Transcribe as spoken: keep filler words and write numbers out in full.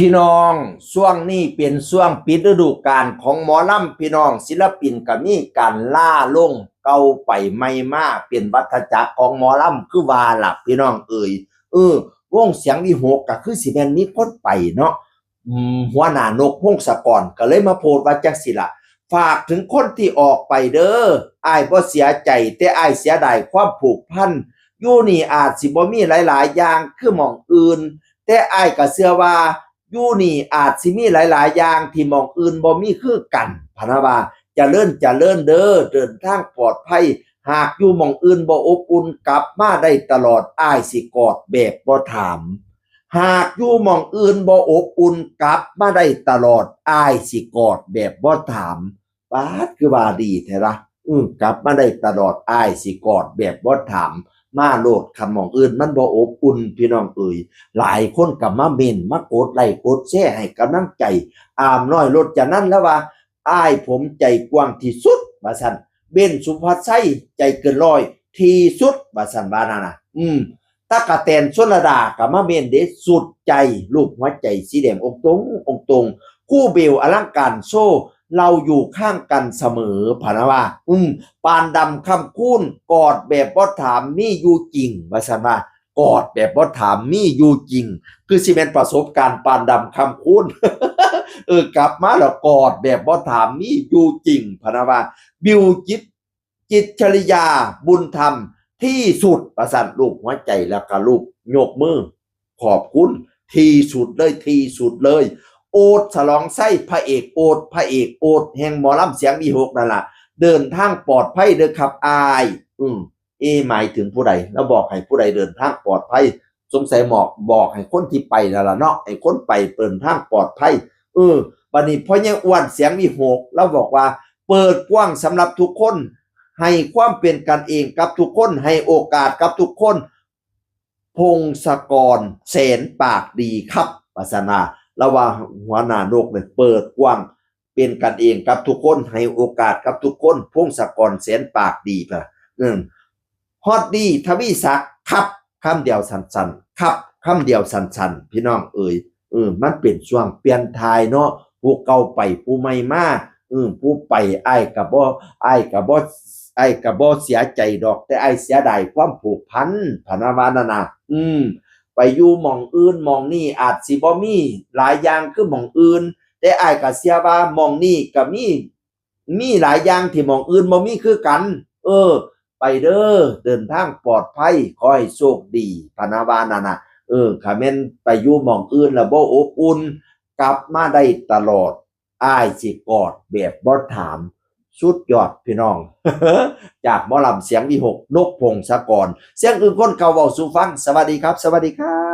พี่น้อง ช่วงนี้เป็นช่วงปิดฤดูกาลของหมอลำ พี่น้อง ศิลปินก็มีการลาลง เก่าไปใหม่มา เป็นวัฏจักรของหมอลำ คือว่าล่ะพี่น้องเอ๋ย เออ วงเสียงวิหคก็คือสิแม่นมีคนไปเนาะ อืม หัวหน้านกพงศกรก็เลยมาโพสต์ว่าจังสิล่ะ ฝากถึงคนที่ออกไปเด้อ อ้ายบ่เสียใจ แต่อ้ายเสียดายความผูกพัน อยู่นี่อาจสิบ่มีหลายๆอย่างคือหม่องอื่น แต่อ้ายก็เชื่อว่า อยู่นี่อาจสิมีหลายๆอย่างที่หม่องอื่นบ่มีคือกัน พะนะว่า เจริญเจริญเด้อ เดินทางปลอดภัย หากอยู่หม่องอื่นบ่อบอุ่น กลับมาได้ตลอด อ้ายสิกอดแบบบ่ถาม หากอยู่หม่องอื่นบ่อบอุ่น กลับมาได้ตลอด อ้ายสิกอดแบบบ่ถาม ป๊าด คือว่าดีแท้ละ อือกลับมาได้ตลอด อ้ายสิกอดแบบบ่ถาม มาโลด คันหม่องอื่นมันบ่อบอุ่น พี่น้องเอ๋ย หลายคนก็มาเม้น มากดไลค์กดแชร์ให้กำลังใจ อามน้อยรจนันท์ แล้วว่า อ้ายผมใจกว้างที่สุด ว่าซั่น เบ้นสุภาชัย ใจเกินร้อยที่สุด ว่าซั่น ว่านั่นน่ะ อืม ตั๊กแตนชลดาก็มาเม้นเด้ สุดใจ รูปหัวใจสีแดงองค์ตรง องค์ตรง ครูเบลอลังการโชว์ เราอยู่ข้างกันเสมอ พะนะว่า อืม ปานดำคำคูณ กอดแบบบ่ถาม มีอยู่จริง ว่าซั่นว่า กอดแบบบ่ถาม มีอยู่จริง คือสิแม่นประสบการณ์ปานดำคำคูณ เออ กลับมาแล้วกอดแบบบ่ถาม มีอยู่จริง พะนะว่า บิวจิต จิตรชริยา บุญธรรม ที่สุด ว่าซั่น รูปหัวใจ แล้วก็รูปยกมือ ขอบคุณ ที่สุดเลย ที่สุดเลย โอ๊ต ฉลองชัย พระเอกโอ๊ต พระเอกโอ๊ต แห่งหมอลำเสียงวิหคนั่นล่ะ เดินทางปลอดภัยเด้อครับอ้าย อืม เอ หมายถึงผู้ใด แล้วบอกให้ผู้ใดเดินทางปลอดภัย สงสัยหมอกบอกให้คนที่ไปนั่นล่ะเนาะ ให้คนไปเดินทางปลอดภัย เออ บัดนี้พ่อใหญ่อ้วนเสียงวิหค แล้วบอกว่า เปิดกว้างสำหรับทุกคน ให้ความเป็นกันเองกับทุกคน ให้โอกาสกับทุกคน พงศกร แสนปากดีครับ ว่าซั่นว่า แล้วว่าหัวหน้านกเนี่ยเปิดกว้าง เป็นกันเองกับทุกคน ให้โอกาสกับทุกคน พงศกร แสนปากดี พะ อืม ฮอดดี ทวีศักดิ์ ครับ คำเดียวสั้นๆ ครับ คำเดียวสั้นๆ พี่น้องเอ๋ย เออ มันเป็นช่วงเปลี่ยนถ่ายเนาะ ผู้เก่าไป ผู้ใหม่มา เออ ผู้ไป อ้ายก็บ่ อ้ายก็บ่ อ้ายก็บ่เสียใจดอก แต่อ้ายเสียดายความผูกพัน พะนะว่านั่นน่ะ อืม ไปอยู่หม่องอื่นหม่องนี่อาจสิบ่มีหลายอย่างคือหม่องอื่น แต่อ้ายก็เชื่อว่าหม่องนี่ก็มี มีหลายอย่างที่หม่องอื่นบ่มีคือกัน เออ ไปเด้อ เดินทางปลอดภัย ขอให้โชคดี พะนะว่านั่นน่ะ เออ คันแม่นไปอยู่หม่องอื่นแล้วบ่อบอุ่น กลับมาได้ตลอด อ้ายสิกอดแบบบ่ถาม สุดยอดพี่น้อง จากหมอลำเสียงวิหค นกพงศกร เสียงอื่นคนเก่าเว้าสู่ฟัง สวัสดีครับ สวัสดีครับ